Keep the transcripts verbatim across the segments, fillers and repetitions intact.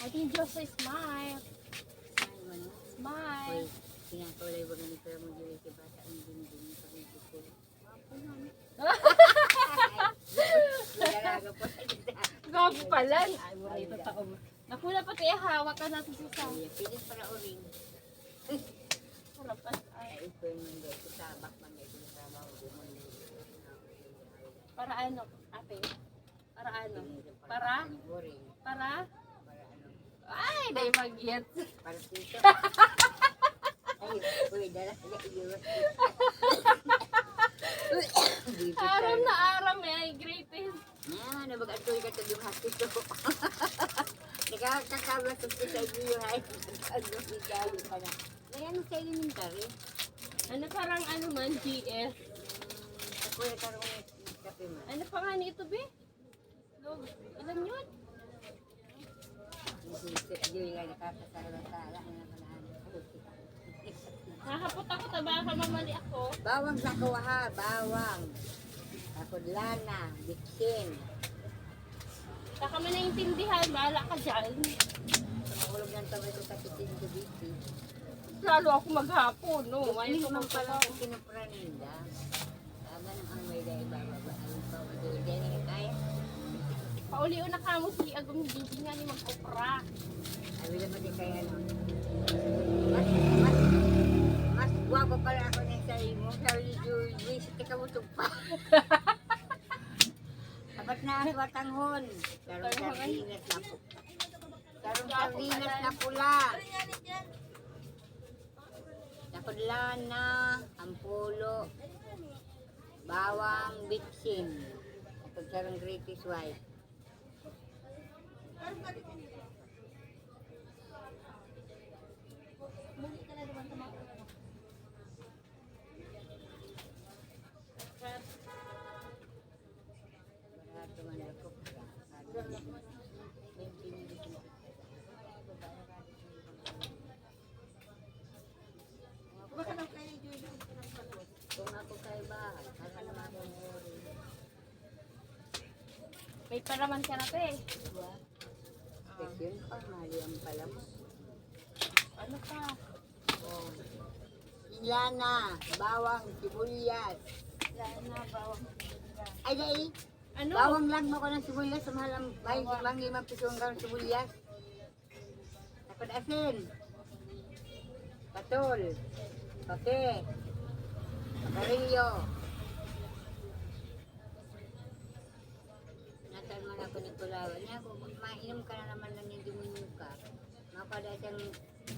Ate Jose, smile. Smile. Uy, pinatulay ba ganito yung mga bata ang binibigyan sa video ko? Nagalaga po sa gitna. Gago pala. Ay, mura ito tao. Nakula pati ang hawak ka natin sa isa. Ay, pilit para uring. Karapas ay. Ay, ito yung mga ito, tabak man, ito yung trabaho, di mo nila. Para ano, ate? Para ano? Para? Uring. Para? Para ano? Ay, dahil mag-get. Para dito. Ay, uy, dala, dala, iyo. Dito Aram tayo. Na aram eh, ay greatest. Yan, nabag-adoy ka sa duhati ko. Nakakakabas sa sa iyo, ay. Ano, regalo pa na. May ano sa elementary? Ano, parang ano man, G S. Ako yung karong kape man. Ano pa nga nito, be? Log, alam yun? Hindi, hindi nga nakakasala-sala, ang mga Hahapot ako, tabaka, mamali ako. Bawang sa kuwaha, bawang. Kakodlana, bitsin. Saka mo naintindihan, bahala ka dyan. Sa mahulog ng kamay ko sa kitchen ko, bitsin. Lalo ako maghapon, no? Bitsin May naman pala pagkakataon. Ang kinupra ninda. Tama na ang may dahil bababa. Ang pawagod, dahil na kaya. Paulion na kamo si Agong Bibi nga ni mag-opera. Sabi naman ni kaya, no? Mas, mas, mas guwapo pala ako na sa imo. Sabi ni Joy, Joy, sa tika mo pa. Dapat na ang watanghon. Pero Watanghon. Sardinas na po. Sarong sardinas na pula. Nakodlana, ampulo, bawang, bitsin. At sarong greatest white. Kung ako kay bahay, para naman akong uri. May paraman ka na, te. Kasi yun pa, mali ang palaman. Ano pa? Oh. Lana, bawang, sibuyas. Lana, bawang, sibuyas. Ay, dai. Ano? Bawang lang mo ko ng sibuyas, sa mahal ang bahay, Bawang. Limang, limang piso ang galon sibuyas. Tapos asin. Patol. Kape. Sigarilyo. Natal man ako ni Kulawa. Niya ako, mainom ka na naman ng demonyo ka. Mapada siyang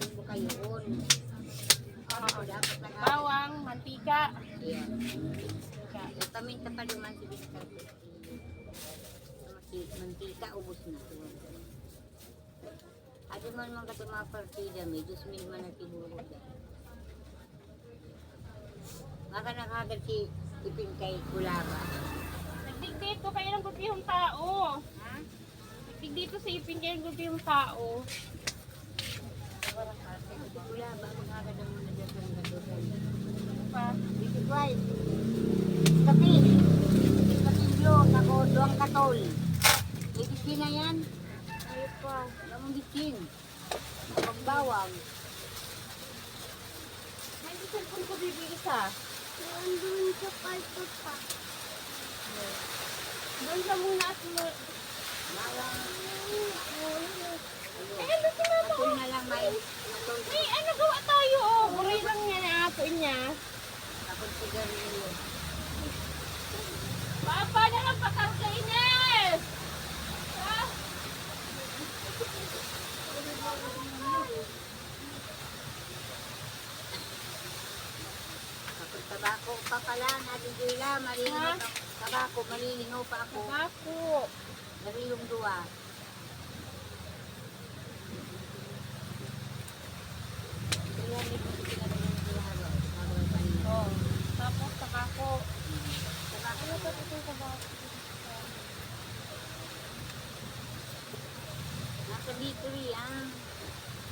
tumbo kayo on. Ako dapat lang ako. Bawang, mantika. Yeah. Mantika. Ipaminta pa naman si Mister Mantika, ubos na. Adi man man kato mga partida, may dos mil man na siguro dyan. Maka nakagad si Ipin kay Kulaba. Nagdigdito kayo ng gulpihong tao. Ha? Nagdigdito si Ipin kayo ng gulpihong tao. Kulaba, magkagad ang mga dyan sa mga dosan. Pa? Dito, Dwight. Kape. Kape, sako, duwang katol. May bitsin na yan. Ayun pa. Wala mong bitsin. Pagbawang. May cellphone ko, baby, isa. Nandun sa palto pa. Doon ka muna at mo. Bawang. Eh, ano si mama? Apoy na lang, may apoy. May ano gawa tayo, oh. Buray lang niya na apoy niya. Tapos sigarilyo. Papa na lang pakarga, Ines! Ah! Tapos tabako pa pala, nadidiw la, malinaw Ha? pa. Tabako, malinaw pa ako. Tabako. Narilong duwa. Three hundred na ito pinadala ng Kulaba. Bago ang kanina. Oh. Tapos, tabako. Tabako. Ano pa itong tabako? Nasa bakery yan.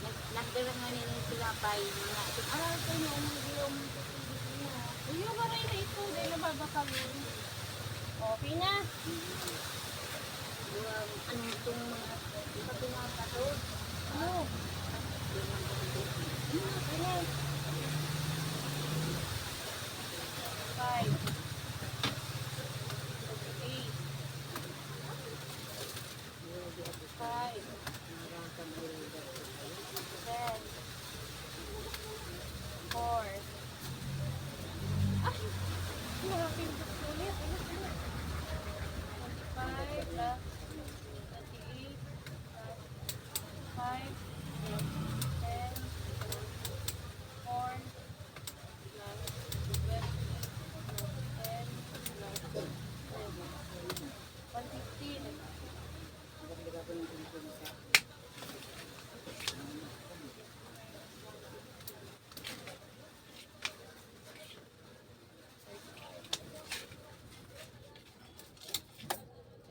Nag-, nagdala nga nila yung tinapay, mga, ah, ito na, umuwi yung mga tubig niya. Uy, yung maray na ito, dahil nababakal yun. Okay na. Yung, ano itong mga, di ba pinapatod? Ano? Ano? Five. Eight. Five. Ten. Four. Ay! Pinapindot ulit. Ano, ano? Twenty-five plus twenty-eight plus five plus ten plus four plus twenty plus seven. One fifteen.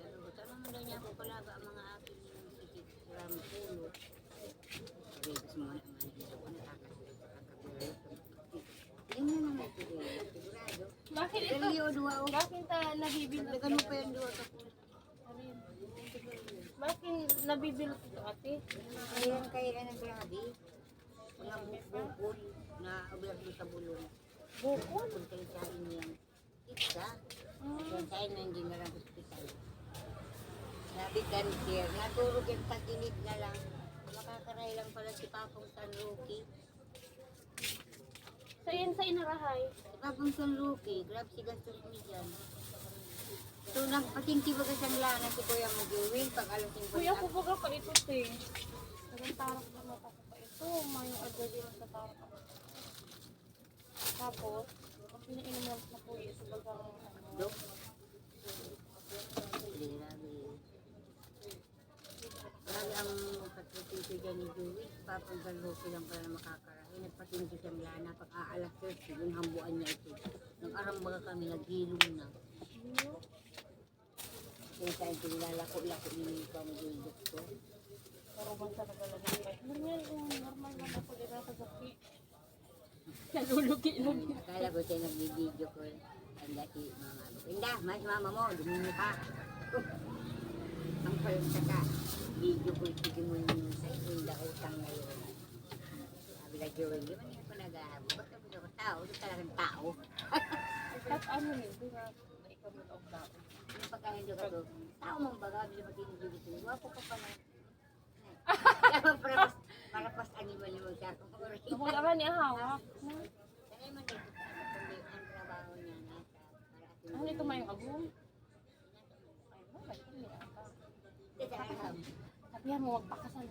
Pero buta naman daw niya ako palaga ang mga aking sikit, ram, ulo. Sabi, gusto mo na ang mga hindi ko natakas. Hindi mo naman ito eh. Sigurado. Bakit ito? Dali o, duwa o. Bakit ta nabibilog? Dagdagan mo pa yung duwa ka po. Bakit nabibilog ito, ate? Ayan, kaya na grabe. Mga bu-, bukol na ablag mo sa bulong. Bukol? Kung kayo sa inyo yan. Isa. Kaya tayo na hindi na lang hospital. Sabi, cancer. Naturog yung pag-inig na lang. Makakaray lang pala si Papang San Roque. Sa yan, sa Inarahay. Si Papang San Roque, grabe si gastos mo dyan. So, nagpatingki baga siyang lana si Kuya Maguwin pag alas singko Kuya, na. Kubaga pa ito, te. Naging tarak na mata ko pa ito. Mayong agad yun sa tarak. Tapos, pinainom lang sa kuya sa bagang ano. Dok? Grabe, grabe. Grabe ang sakripisyo dyan ni Joey. Papang San Roque lang pala na makakarahay. Nagpatingki siyang lana. Pag aalas tres, yung hambuan niya ito. Nag-arambaga kami, naghilom na. Kung saan ito nilalako-lako ni Pamigay Doktor. Pero man talaga lang yung fight. Normal, oh, normal man ako, di ba, sa sakit. Nalulugi lang. Akala ko siya nagbibideo call. Ang dati, mama ko. Inda, mas mama mo, dumumi ka. Ang palit ka. Video call si demonyo. Ay, Inda, utang na yun. Sabi ka, Joel, di ba niya pa nag-aabot? Ba't sabi ko, tao? Ito talagang tao. At ano yun, di ba? Ikaw mo ang tao. Yung pagkain doon ka to, tao mong baga, di ba tinigil ito? Gwapo ka pala. Kaya para mas, para mas animal yung magkakaroon. Ako naman ni hawak. Kaya man dito, ano, kundi ang trabaho niya nasa, para at Ano ito, mayong agong? Ay, wala, hindi ata. Teka, alam. Sabihan mo, magpakasal.